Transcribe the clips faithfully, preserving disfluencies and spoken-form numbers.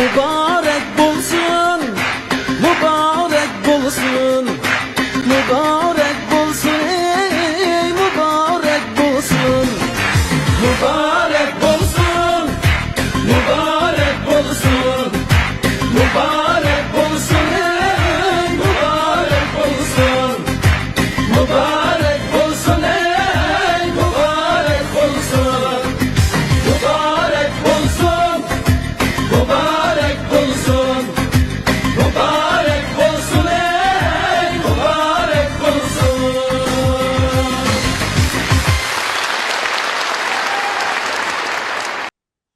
مۇبارەك بولسۇن، مۇبارەك بولسۇن، مۇبارەك بولسۇن، ئەي مۇبارەك بولسۇن. مۇبارەك بولسۇن، مۇبارەك بولسۇن، مۇبارەك بولسۇن، ئەي مۇبارەك بولسۇن. مۇبارەك بولسۇن، ئەي مۇبارەك بولسۇن. مۇبارەك بولسۇن، مۇبارەك بولسۇن، مۇبارەك بولسۇن، ئەي مۇبارەك بولسۇن.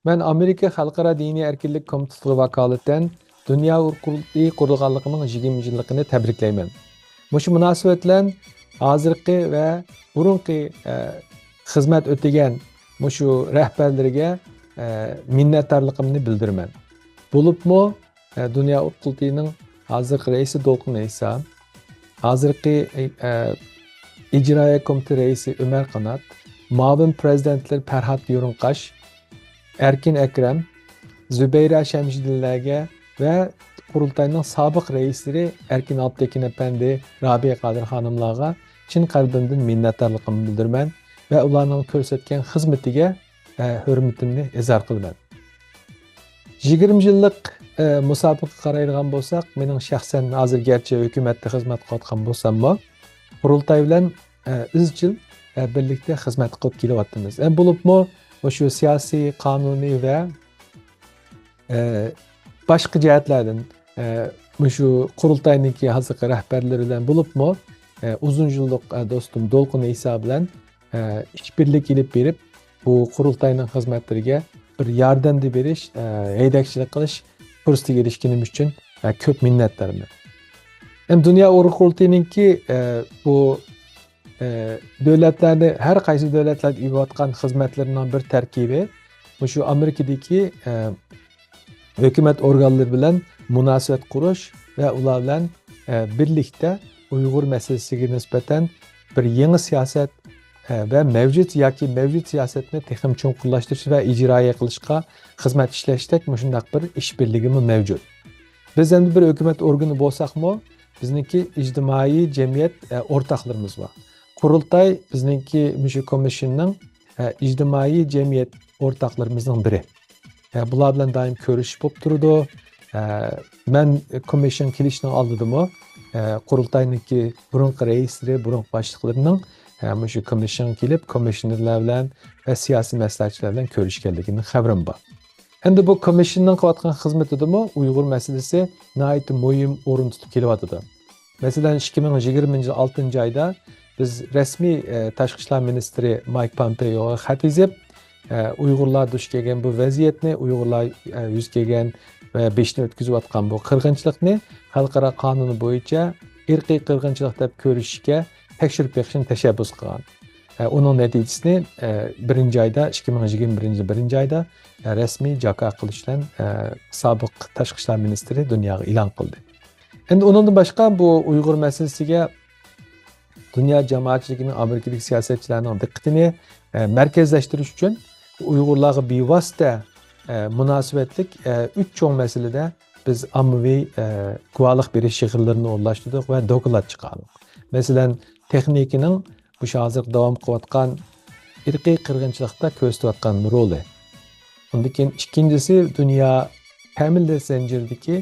مەن ئامېرىكا خەلقئارا دىنىي ئەركىنلىك كومىتېتىغا ۋاكالىتەن دۇنيا ئۇيغۇر قۇرۇلتىيى قۇرۇلغانلىقىنىڭ يىگىرمە يىللىقىنى تەبرىكلەيمەن. مۇشۇ مۇناسىۋەت بىلەن ھازىرقى ۋە بۇرۇنقى، ئە، خىزمەت ئۆتىگەن مۇشۇ رەھبەرلىرىگە، ئە، مىننەتدارلىقىمنى بىلدۈرىمەن. بولۇپمۇ، ئە، دۇنيا ئۇيغۇر قۇرۇلتىيىنىڭ ھازىرقى رەئىسى دولقۇن ئەيسا، ھازىرقى، ئە، ئىجرائىيە كومىتېتى رەئىسى ئۆمەر قانات، مۇئاۋىن پىرېزىدېنتلىرى پەرھات يورۇنقاش، ئەركىن ئەكرەم، زۇبەيرە شەمشىدىنلەرگە ۋە قۇرۇلتاينىڭ سابىق رەئىسلىرى ئەركىن ئالپتېكىن ئەپەندى، رابىيە قادىر خانىملارغا چىن قەلبىمدىن مىننەتدارلىقىمنى بىلدۈرىمەن ۋە ئۇلارنىڭ كۆرسەتكەن خىزمىتىگە، ئە، ھۆرمىتىمنى ئىزھار قىلىمەن. يىگىرمە يىللىق، ئە، مۇسابىقىگە قارايدىغان بولساق، مېنىڭ شەخسەن ھازىر گەرچە ھۆكۈمەتتە خىزمەت قىلىۋاتقان بولساممۇ، قۇرۇلتاي بىلەن، ئە، ئىزچىل، ئە، بىرلىكتە خىزمەت قىلىپ كېلىۋاتىمىز. ئە، بولۇپمۇ مۇشۇ سىياسىي، قانۇنىي ۋە، ئە، باشقا جەھەتلەردىن، ئە، مۇشۇ قۇرۇلتاينىڭكى ھازىرقى رەھبەرلىرى بىلەن بولۇپمۇ، ئە، ئۇزۇن يىللىق، ئە، دوستۇم دولقۇن ئەيسا بىلەن، ئە، ئىشبىرلىك ئېلىپ بېرىپ، بۇ قۇرۇلتاينىڭ خىزمەتلىرىگە بىر ياردەمدە بېرىش، ئە، ھەيدەكچىلىك قىلىش پۇرسىتىگە ئېرىشكىنىم ئۈچۈن، ئە، كۆپ مىننەتدارمەن. ئەمدى دۇنيا ئۇيغۇر قۇرۇلتىيىنىڭكى، ئە، بۇ، ئە، دۆلەتلەرنى، ھەر قايسى دۆلەتلەردە ئېلىۋاتقان خىزمەتلىرىنىڭ بىر تەركىبى مۇشۇ ئامېرىكىدىكى، ئە، ھۆكۈمەت ئورگانلىرى بىلەن مۇناسىۋەت قۇرۇش ۋە ئۇلار بىلەن، ئە، بىرلىكتە ئۇيغۇر مەسىلىسىگە نىسبەتەن بىر يېڭى سىياسەت، ئە، ۋە مەۋجۇت ياكى مەۋجۇت سىياسەتنى تېخىمۇ چوڭقۇرلاشتۇرۇش ۋە ئىجرائىيە قىلىشقا خىزمەت ئىشلەشتەك مۇشۇنداق بىر ئىش بىرلىكىمۇ مەۋجۇت. بىز ئەمدى بىر ھۆكۈمەت ئورگىنى بولساقمۇ، بىزنىڭكى ئىجتىمائىي جەمئىيەت، ئە، ئورتاقلىرىمىز بار. قۇرۇلتاي بىزنىڭكى مۇشۇ كومىسسىيوننىڭ، ئە، ئىجتىمائىي جەمئىيەت ئورتاقلىرىمىزنىڭ بىرى. ئە، بۇلار بىلەن دائىم كۆرۈشۈش بولۇپ تۇرىدۇ. ئە، مەن كومىسسىيونغا كېلىشنىڭ ئالدىدىمۇ، ئە، قۇرۇلتاينىڭكى بۇرۇنقى رەئىسلىرى، بۇرۇنقى باشلىقلىرىنىڭ، ئە، مۇشۇ كومىسسىيونغا كېلىپ، كومىسسىيونېرلار بىلەن ۋە سىياسىي مەسلىھەتچىلەر بىلەن كۆرۈشكەنلىكىدىن خەۋىرىم بار. ئەمدى بۇ كومىسسىيوننىڭ قىلىۋاتقان خىزمىتىدىمۇ ئۇيغۇر مەسىلىسى ناھايىتى مۇھىم ئورۇن تۇتۇپ كېلىۋاتىدۇ. مەسىلەن، ئىككى مىڭ يىگىرمىنچى يىل ئالتىنچى ئايدا بىز رەسمىي، ئە، تاشقى ئىشلار مىنىستىرى مايك پامپېئوغا خەت يېزىپ، ئە، ئۇيغۇرلار دۇچ كەلگەن بۇ ۋەزىيەتنى، ئۇيغۇرلار، ئە، يۈز كەلگەن ۋە بېشىدىن ئۆتكۈزۈۋاتقان بۇ قىرغىنچىلىقنى خەلقئارا قانۇنى بويىچە ئىرقىي قىرغىنچىلىق دەپ كۆرۈشۈشكە تەكشۈرۈپ بېقىشنى تەشەببۇس قىلغان. ئە، ئۇنىڭ نەتىجىسىنى، ئە، بىرىنچى ئايدا، ئىككى مىڭ يىگىرمە بىرىنچى يىل بىرىنچى ئايدا، ئە، رەسمىي جاكار قىلىش بىلەن، ئە، سابىق تاشقى ئىشلار مىنىستىرى دۇنياغا ئېلان قىلدى. ئەمدى ئۇنىڭدىن باشقا بۇ ئۇيغۇر مەسىلىسىگە دۇنيا جامائەتچىلىكىنىڭ، ئامېرىكىدىكى سىياسەتچىلەرنىڭ دىققىتىنى، ئە، مەركەزلەشتۈرۈش ئۈچۈن ئۇيغۇرلارغا بىۋاسىتە، ئە، مۇناسىۋەتلىك، ئە، ئۈچ چوڭ مەسىلىدە بىز ئاممىۋى، ئە، گۇۋاھلىق بېرىش يىغىنلىرىنى ئورۇنلاشتۇردۇق ۋە دوكلات چىقاردۇق. مەسىلەن، تېخنىكىنىڭ مۇشۇ ھازىر داۋام قىلىۋاتقان ئىرقىي قىرغىنچىلىقتا كۆرسىتىۋاتقان رولى. ئۇندىن كېيىن ئىككىنچىسى، دۇنيا تەمىنلەش زەنجىرىدىكى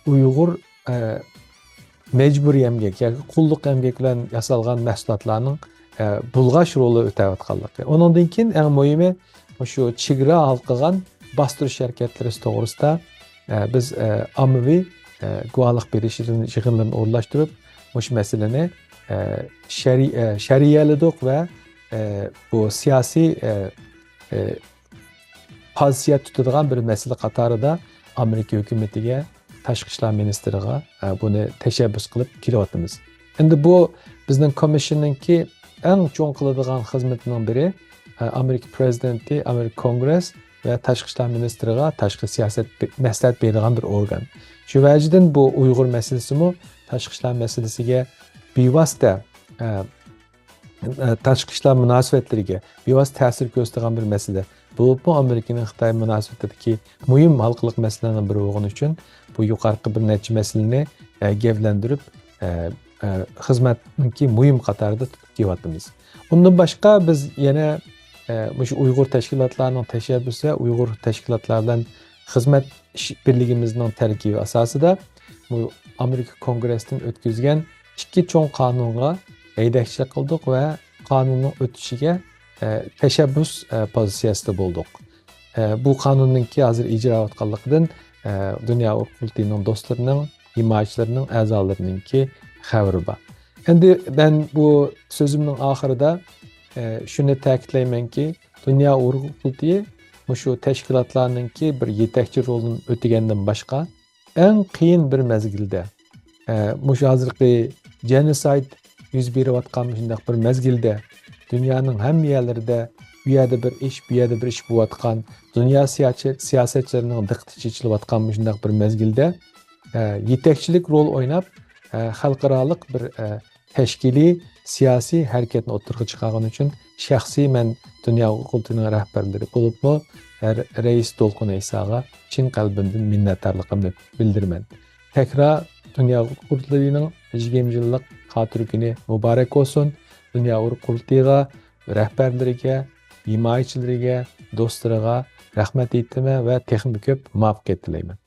ئۇيغۇر، ئە، مەجبۇرىي ئەمگەك ياكى قۇللۇق ئەمگەك بىلەن ياسالغان مەھسۇلاتلارنىڭ، ئە، بۇلغاش رولى ئۆتەۋاتقانلىقى. ئۇنىڭدىن كېيىن ئەڭ مۇھىمى، مۇشۇ چېگرا ھالقىغان باستۇرۇش ھەرىكەتلىرى توغرىسىدا، ئە، بىز، ئە، ئاممىۋى، ئە، گۇۋاھلىق بېرىش يىغىنلىرىنى ئورۇنلاشتۇرۇپ، مۇشۇ مەسىلىنى، ئە، شەرئىي-، ئە، شەرئىيەلىدۇق ۋە، ئە، بۇ سىياسىي، ئە، ئە، پوزىتسىيە تۇتىدىغان بىر مەسىلە قاتارىدا ئامېرىكا ھۆكۈمىتىگە، تاشقى ئىشلار مىنىستىرىغا، ئە، بۇنى تەشەببۇس قىلىپ كېلىۋاتىمىز. ئەمدى بۇ بىزنىڭ كومىسسىيوننىڭكى ئەڭ چوڭ قىلىدىغان خىزمىتىنىڭ بىرى، ئە، ئامېرىكا پىرېزىدېنتى، ئامېرىكا كونگرېس ۋە تاشقى ئىشلار مىنىستىرىغا تاشقى سىياسەت بې-، مەسلىھەت بېرىدىغان بىر ئورگان. شۇ ۋەجىدىن بۇ ئۇيغۇر مەسىلىسىمۇ تاشقى ئىشلار مەسىلىسىگە بىۋاسىتە، ئە، ئە، تاشقى ئىشلار مۇناسىۋەتلىرىگە بىۋاسىتە تەسىر كۆرسىتىدىغان بىر مەسىلە. بولۇپمۇ ئامېرىكىنىڭ خىتاي مۇناسىۋىتىدىكى مۇھىم ھالقىلىق مەسىلىلەرنىڭ بىرى بولغىنى ئۈچۈن بۇ يۇقىرىقى بىر نەچچە مەسىلىنى، ئە، گەۋدىلەندۈرۈپ، ئە، ئە، خىزمەتنىڭكى مۇھىم قاتارىدا تۇتۇپ كېلىۋاتىمىز. ئۇندىن باشقا بىز يەنە، ئە، مۇشۇ ئۇيغۇر تەشكىلاتلارنىڭ تەشەببۇسى ۋە ئۇيغۇر تەشكىلاتلار بىلەن خىزمەت ئىش بىرلىكىمىزنىڭ تەركىبى ئاساسىدا بۇ ئامېرىكا كونگرېسىدىن ئۆتكۈزگەن ئىككى چوڭ قانۇنغا ھەيدەكچىلىك قىلدۇق ۋە قانۇننىڭ ئۆتۈشىگە، ئە، تەشەببۇس، ئە، پوزىتسىيەسىدە بولدۇق. ئە، بۇ قانۇننىڭكى ھازىر ئىجرا ئەۋاتقانلىقىدىن، ئە، دۇنيا ئۇيغۇر قۇرۇلتىيىنىڭ دوستلىرىنىڭ، ھىمايىچىلىرىنىڭ، ئەزالىرىنىڭكى خەۋىرى بار. ئەمدى مەن بۇ سۆزۈمنىڭ ئاخىرىدا، ئە، شۇنى تەكىتلەيمەنكى، دۇنيا ئۇيغۇر قۇرۇلتىيى مۇشۇ تەشكىلاتلارنىڭكى بىر يېتەكچى رولىنى ئۆتىگەندىن باشقا، ئەڭ قىيىن بىر مەزگىلدە، ئە، مۇشۇ ھازىرقى جېنوسايد يۈز بېرىۋاتقان مۇشۇنداق بىر مەزگىلدە، دۇنيانىڭ ھەممە يەرلىرىدە ئۇ يەردە بىر ئىش، بۇ يەردە بىر ئىش بولۇۋاتقان، دۇنيا سىياسەت-، سىياسەتچىلىرىنىڭ دىققىتى چېچىلىۋاتقان مۇشۇنداق بىر مەزگىلدە، ئە، يېتەكچىلىك رول ئويناپ، ئە، خەلقئارالىق بىر، ئە، تەشكىلىي سىياسىي ھەرىكەتنى ئوتتۇرىغا چىقارغىنى ئۈچۈن شەخسىي مەن دۇنيا ئۇيغۇر قۇرۇلتىيىنىڭ رەھبەرلىرى بولۇپمۇ، ھەر رەئىس دولقۇن ئەيساغا چىن قەلبىمدىن مىننەتدارلىقىمنى بىلدۈرىمەن. تەكرار دۇنيا ئۇيغۇر قۇرۇلتىيىنىڭ يىگىرمە يىللىق خاتىرە كۈنى مۇبارەك بولسۇن. دۇنيا ئۇيغۇر قۇرۇلتىيىغا، رەھبەرلىرىگە، ھىمايىچىلىرىگە، دوستلىرىغا رەھمەت ئېيتىمەن ۋە تېخىمۇ كۆپ مۇۋەپپەقىيەت تىلەيمەن.